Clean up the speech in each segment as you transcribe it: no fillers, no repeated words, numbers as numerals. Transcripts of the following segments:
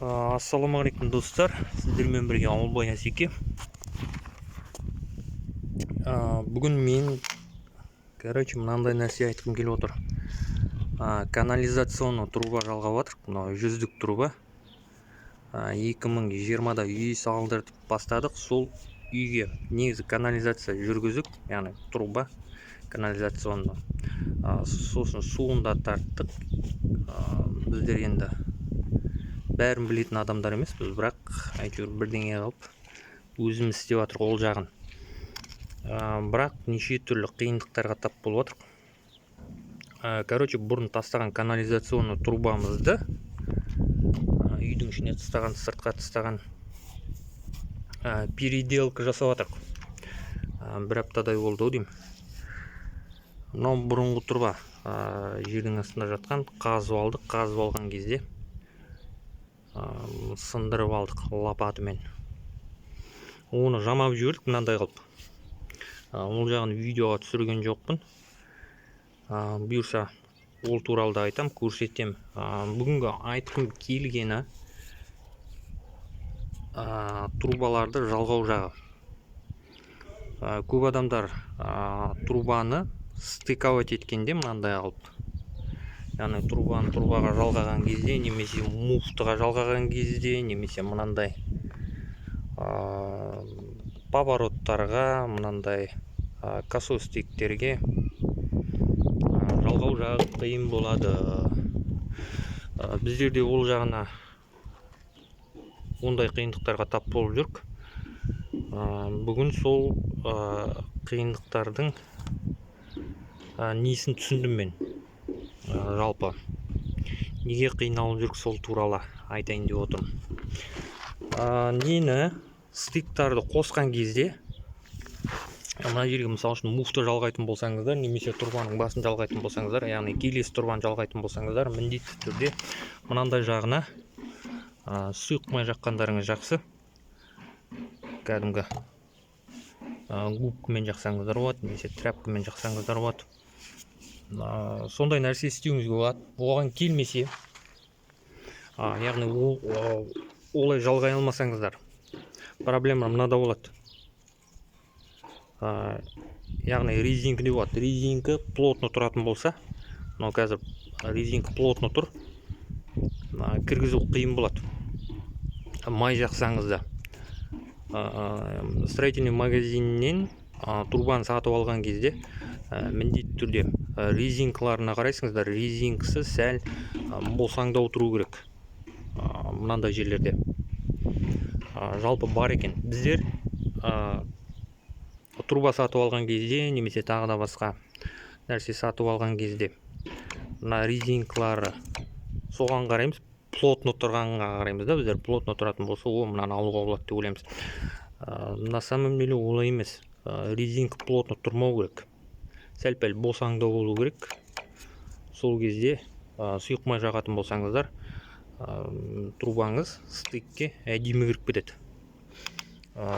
Ассалаумағалейкум, достар! Сіздермен бірге Ауылбай Асеке. Бүгін мен, короче, мынандай нәрсе айтқым келіп отыр. Канализационный труба жалғап жатырмық. Мынау 100-дік труба. 2020-да үй салдыртып бастадық. Сол үйге негізі канализация жүргізіп, яғни труба канализационный, сосын суын да тарттық. Біздер енді бәрін білетін адамдар емеспіз, бірақ әйтеуір бірдеңе қылып өзіміз істеп жатырмық ол жағын. Бірақ неше түрлі қиындықтарға тап болып жатырмық. Короче, бұрын тастаған канализационный трубамызды, үйдің ішіне тастаған, сыртқа тастаған, переделка жасап жатырмық. Бір аптадай болды ау деймін. Мынау бұрынғы труба, жердің астында жатқан. Қазып алдық. Қазып алған кезде сындырып алдық лопатамен, оны жамап жібердік мынандай қылып. Ол жағын видеоға түсірген жоқпын. Бұйырса, ол туралы да айтам, көрсетем. Бүгінгі айтқым келгені трубаларды жалғау жағы. Көп адамдар трубаны стыковать еткенде мынандай қылып, яғни трубаны трубаға жалғаған кезде немесе муфтыға жалғаған кезде, немесе мынандай повороттарға, мынандай косой стыктерге жалғау жағы қиын болады. Біздер де ол жағына ондай қиындықтарға тап болып жүрік. Бүгін сол қиындықтардың несін түсіндім мен. Жалпы неге қиналып жүрік, сол туралы айтайын деп отырмын. Нені, стыктарды қосқан кезде мына жерге, мысалы үшін, муфты жалғайтын болсаңыздар немесе трубаның басын жалғайтын болсаңыздар, яғни келесі трубаны жалғайтын болсаңыздар, міндетті түрде мынандай жағына сұйық май жаққандарыңыз жақсы. Кәдімгі губкамен жақсаңыздар болады немесе тряпкамен жақсаңыздар болады. Сондай нәрсе істеуіңізге болады. Оған келмесе, яғни ол олай жалғай алмасаңыздар, проблема мынада болады. Яғни резинкіде болады. Резинка плотно тұратын болса, мынау қазір резинка плотно тұр, кіргізу қиын болады май жақсаңыз да. Строительный магазиннен трубаны сатып алған кезде міндетті түрде резинкаларына қарайсыңыздар. Резинкасы сәл босаңдау тұру керек. Мынандай жерлерде жалпы бар екен. Біздер труба сатып алған кезде немесе тағы да басқа нәрсе сатып алған кезде мына резинкалары, соған қараймыз, плотно тұрғанға қараймыз да. Біздер плотно тұратын болса, о, мынаны алуға болады деп ойлаймыз. На самом деле олай емес. Резинка плотно тұрмау керек, сәл пәл босаңдау болу керек. Сол кезде сұйық май жағатын болсаңыздар, трубаңыз стыкке әдемі кіріп кетеді.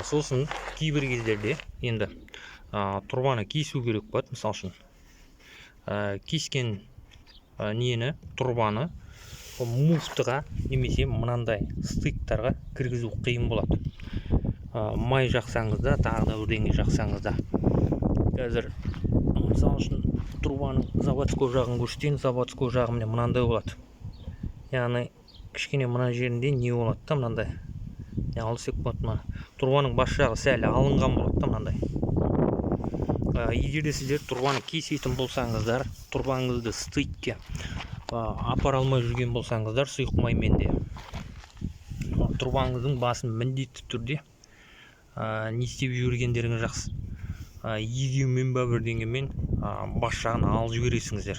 Сосын кейбір кездерде енді трубаны кесу керек болады. Мысалы үшін, кескен нені, трубаны муфтыға немесе мынандай стыктарға кіргізу қиын болады май жақсаңыз да, тағы да бірдеңе жақсаңыз да. Қазір, мысалы үшін, трубаның заводской жағын көрсетейін. Заводской жағы, міне, мынандай болады. Яғни кішкене мына жерінде не болады да, мынандай не ал десек болады, мына трубаның бас жағы сәл алынған болады да мынандай. Егер де сіздер трубаны кесетін болсаңыздар, трубаңызды стыкке апара алмай жүрген болсаңыздар, сұйық маймен де трубаңыздың басын міндетті түрде не істеп жібергендеріңіз жақсы: егеумен ба, бірдеңемен бас жағын алып жібересіңіздер.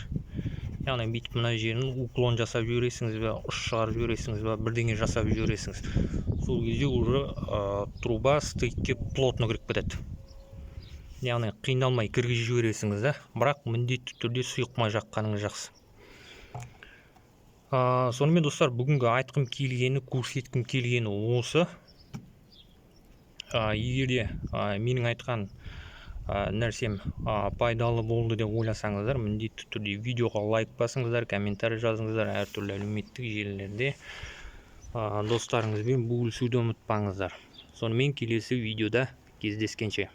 Яғни бүйтіп мына жерін уклон жасап жібересіңіз бе, ұш шығарып жібересіңіз ба, бірдеңе жасап жібересіңіз. Сол кезде уже труба стыкке плотно кіріп кетеді, яғни қиналмай кіргізіп жібересіңіз да. Бірақ міндетті түрде сұйық май жаққаныңыз жақсы. Сонымен, достар, бүгінгі айтқым келгені, көрсеткім келгені осы. Егер де менің айтқан нәрсем пайдалы болды деп ойласаңыздар, міндетті түрде видеоға лайк басыңыздар, комментарий жазыңыздар, әртүрлі әлеуметтік желілерде Достарыңызбен бөлісуді ұмытпаңыздар. Сонымен, келесі видеода кездескенше!